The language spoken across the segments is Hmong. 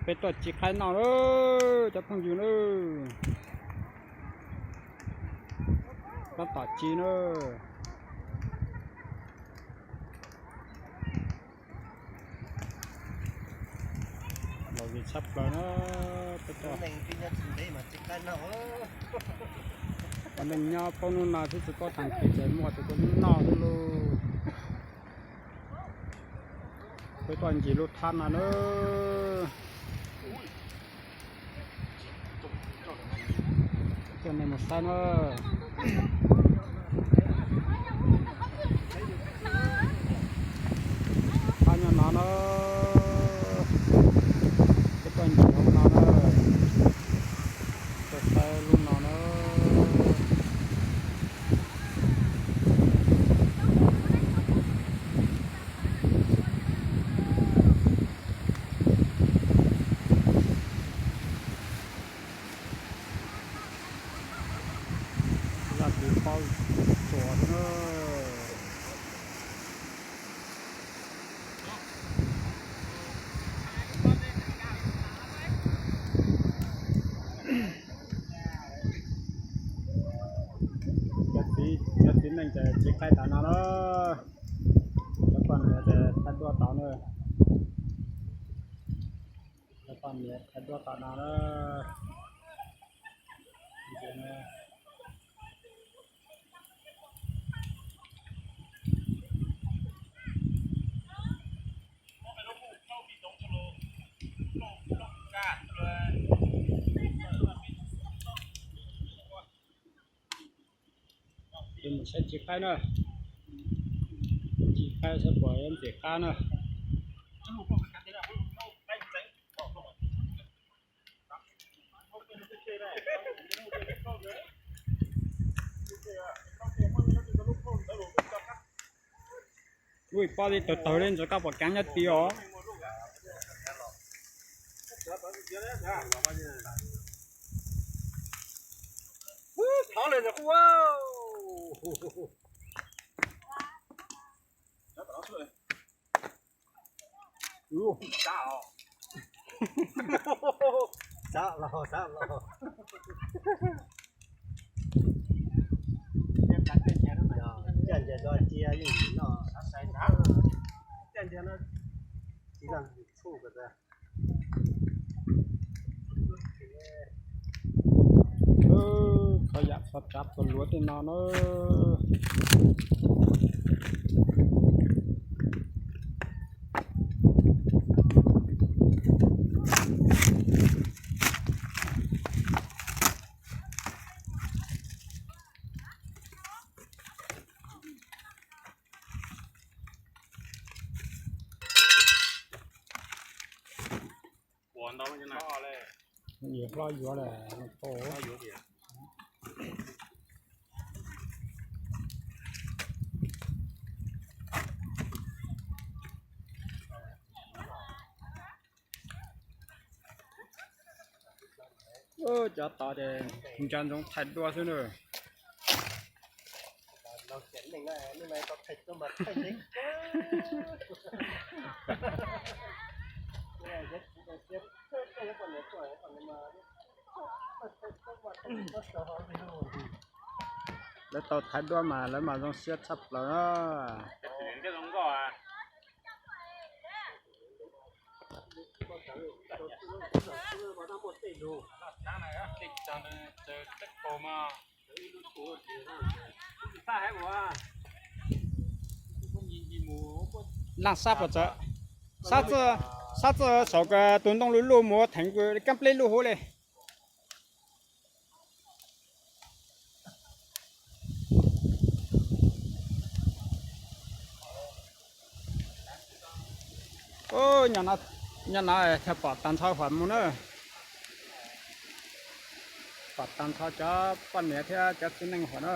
Peb tuaj ci qaib noj na, cov phooj ywg na. Tab tom ci na. Los vim tshaj plaws na, peb tuaj. Cov neeg nyob poob hnub no xwb tsis paub tag kis ces muaj tus tuaj noj xwb lauj. Peb tuaj ncig lub thab no na. Coj nej mus saib na. Thab nyob no na. Peb tuaj ncig hauv no na. Tuaj saib lub no na. Zaj kwv paub tsuas xwb na. Cov txiv neej ces ci qaib tas no na. Cov poj niam ces thaij duab tod na. Cov poj niam thaij duab tod no na. Mus saib ci qaib na. Ci qaib saib puas ntxim qab na. Ui, pob zeb tawg tawg li ntawd koj puas keev nyob tid os? Sab los sab los. Coj nce do cia yeej noj. Coj nce no tsis noj tshuj ko tas. Txhob yam txhob tsav kawg luav tej no na. Yuav hlob yuav lawm. Cov tod ces nco ntsoov thaij duab xwb na. Lawv tau thaiv duab mas lawv mas zoo siab tshaj plaws na. Laaj sab puas txawv? Sab txawv, sab txawv saum tus ntoo luj luj mus theev kab pleb luj huv li. Nyob no thiaj pom tag nrho huam mus na. Pom tag nrho cov poj niam thiab cov txiv neej huam na.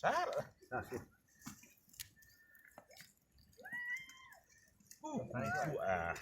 Sab lawm. Ub, ub, a.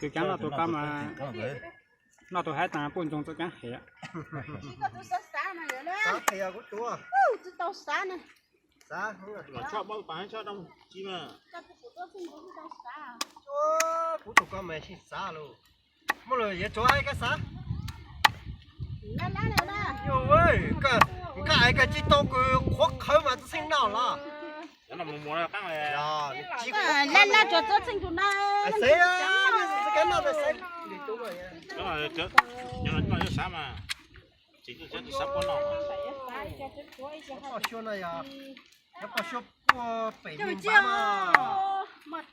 Tus cov no tus kab mas noj tus haib tas puj ntxoog txoj keeb heev. Kuv tus koj mas sib xav lawm. Muaj lus yuav tsuav koj xav. Nkaj es koj tsis tau kws qhuav qhawv mas txhob xeeb noj los. Lab lab tsuav txob txheej tus na. Xeeb, xeeb, xeeb. Poj xyua no yog, yog poj xyua puag pem me npav mas.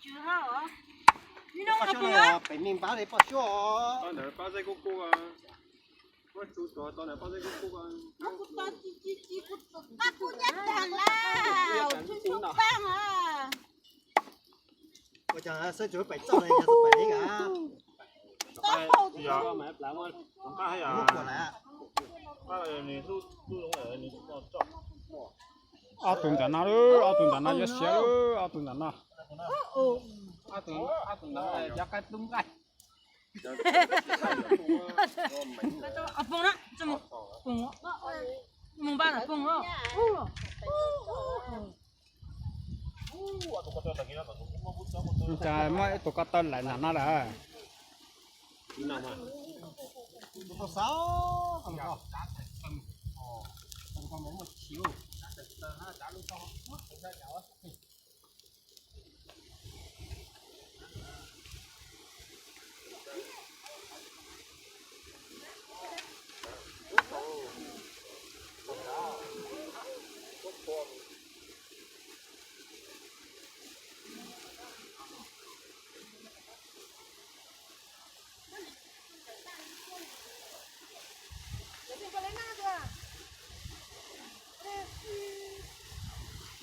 Poj xyua no yog pem me npav li poj xyua. Ua cas sawv tsuav pem txoj ne, yog pem li a? Ob tug ntawm no, ob tug ntawm no yuav siav, ob tug ntawm no. Ob tug ntawm no cov qaib tub nqaij. Poob na, poob, mus npaj na poob. Cas muaj ib tug ko taw laim nram no lawm.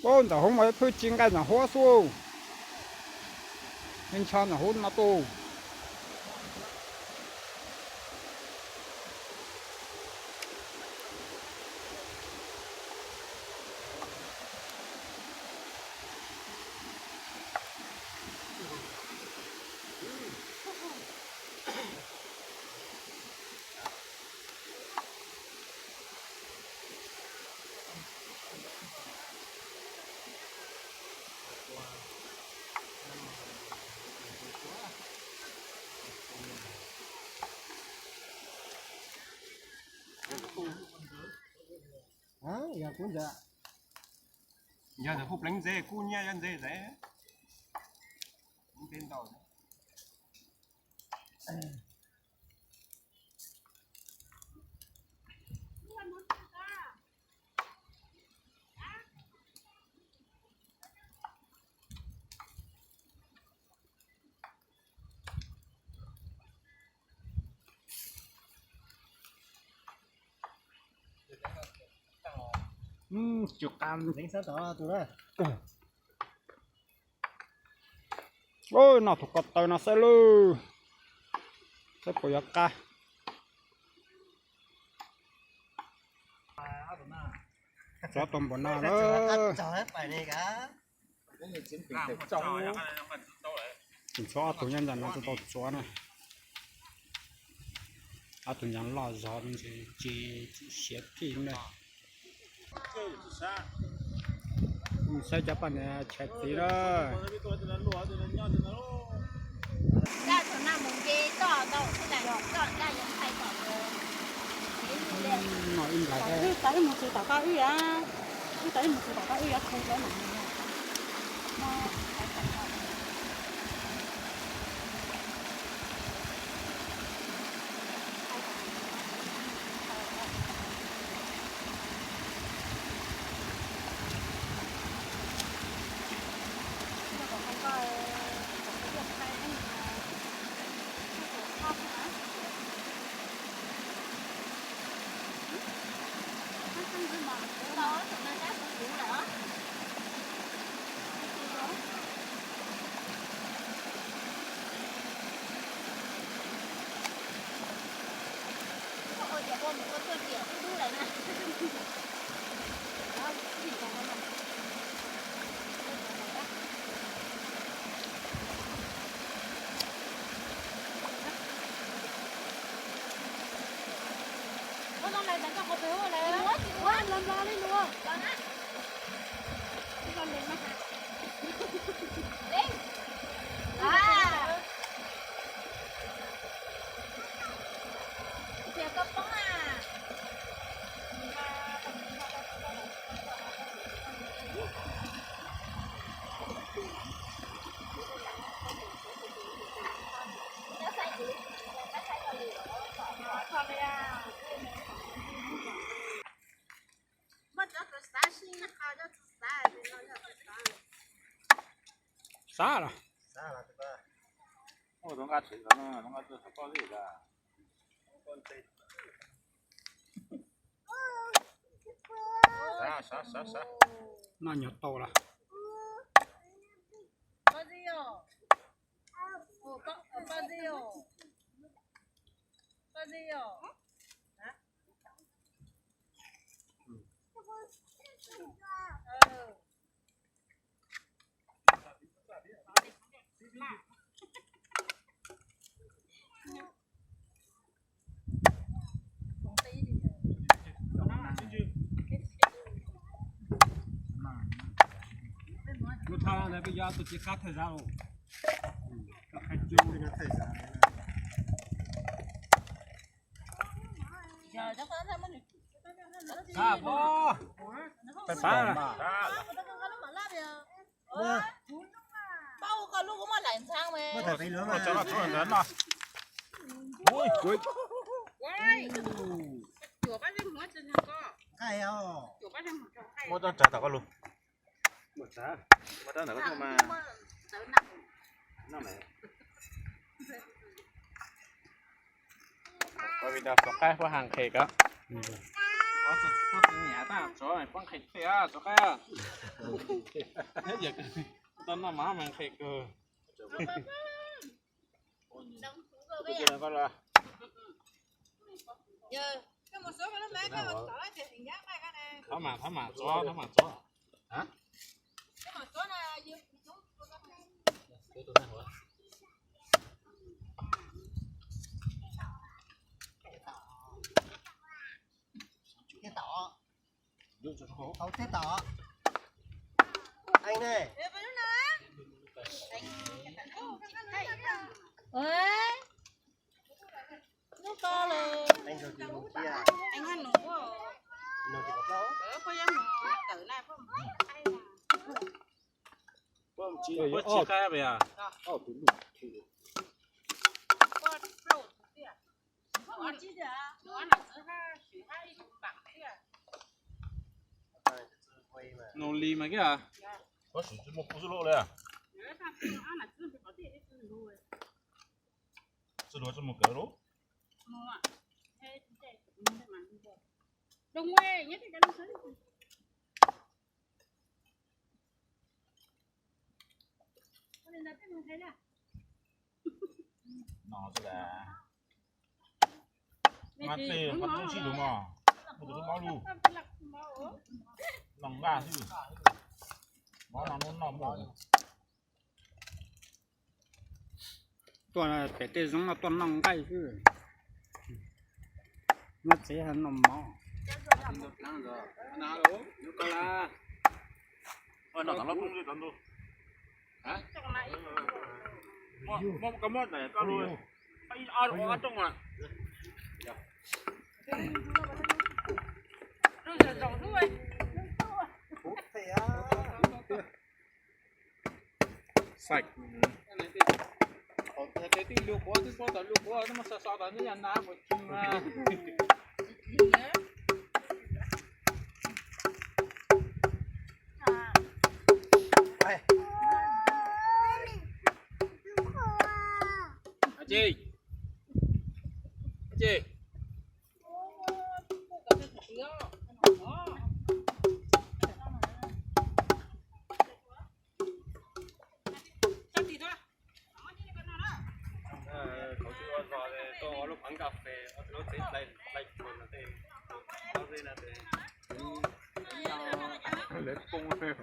Ub, ntawm hub mas phwj ci nqaij ntawm hub xwb. Ncho ntawm hub no tuaj. Yog kuv ntawd, yog ntawd hu pleev ntse kuj nyiaj yog ntse ntawd. Tsis qab. Noj tus ko taw no xwb lauj, saib puas yuav qab. Tsuav tau npaum no lawm. Tsuav ob tug nyob ntawm no tsis tau tsuav na. Ob tug nyob loj zog ces tsis siav phij na. Saib cov poj niam chaw txiv na. Wb tau ib mus txug tom koj wb a, wb tau ib mus txug tom koj wb yuav khu cov no. Xav los. Noj nyuag tau los. Lub thaj ntawd peb yuav tus txiv qab thawj zav los. Xav pob. Xav. Muab tso rau tom koj lug. Muab rab ntawm koj tuaj mas. Koj vim rau xov qab puab has nqhis koj. Puab nqhis thiab xov qab. Tau noj mas mas nqhis kawg. Thov mam, thov mam txov, thov mam txov. Tau teb tom. Eeb ne. Lub ko los. Eeb nug tis nug cia. Eeb nug. Nug tis kom plaub. Koj yog nug tawm na. Puab tsis qab pes yog. Nug li mas kiag. Puab sim tsis muaj kuv xwb lauj li. Tsis luag tsis mus kawm lauj. No xwb las. Mas tes qhov tub sib lug mog, mus tus mob lug, noj nqaij xwb, mob no hnub noj muaj. Tuaj pem tej zoov no tuaj noj nqaij xwb, noj tsev noj mov. Xaim. Tes twb lug quav, twb quav tau lug quav, twb muab so so tas neb yog na puas tsuag na. Ci, ci. Lawv poob, lawv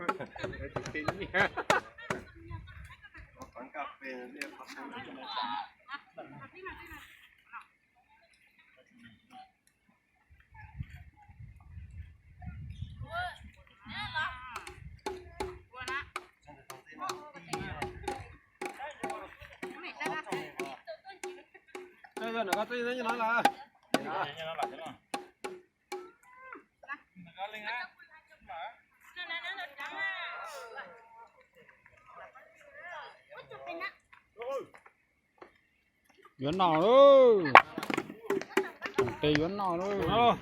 tsis thiaj nyiaj. Yuav noj lauj. Tus tes yuav noj lauj.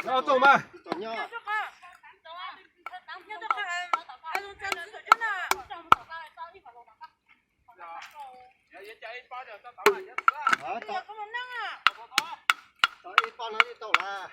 Noj tuaj mas. Tau ib pob no yeej tau lawm.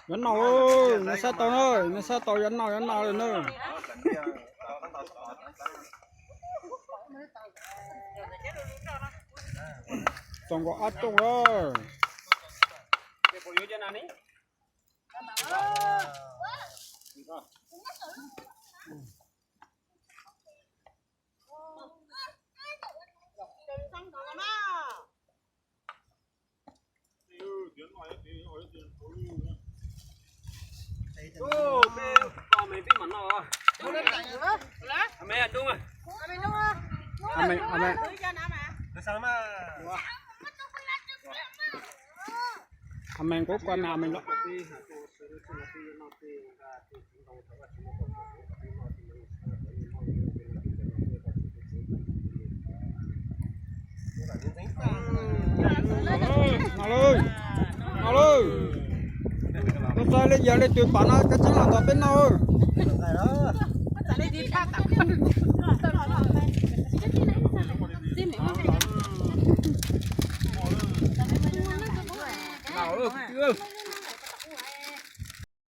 Yuav noj, nws sab tau na, nws sab tau yuav noj yuav noj lawm na. Txog nkaus ob rooj lawm. Amees, amees, kuv koj na, amees los. Noj lauj, noj lauj. Koj txawj li yog leej twg pom no koj tseeb los nrog peb noj.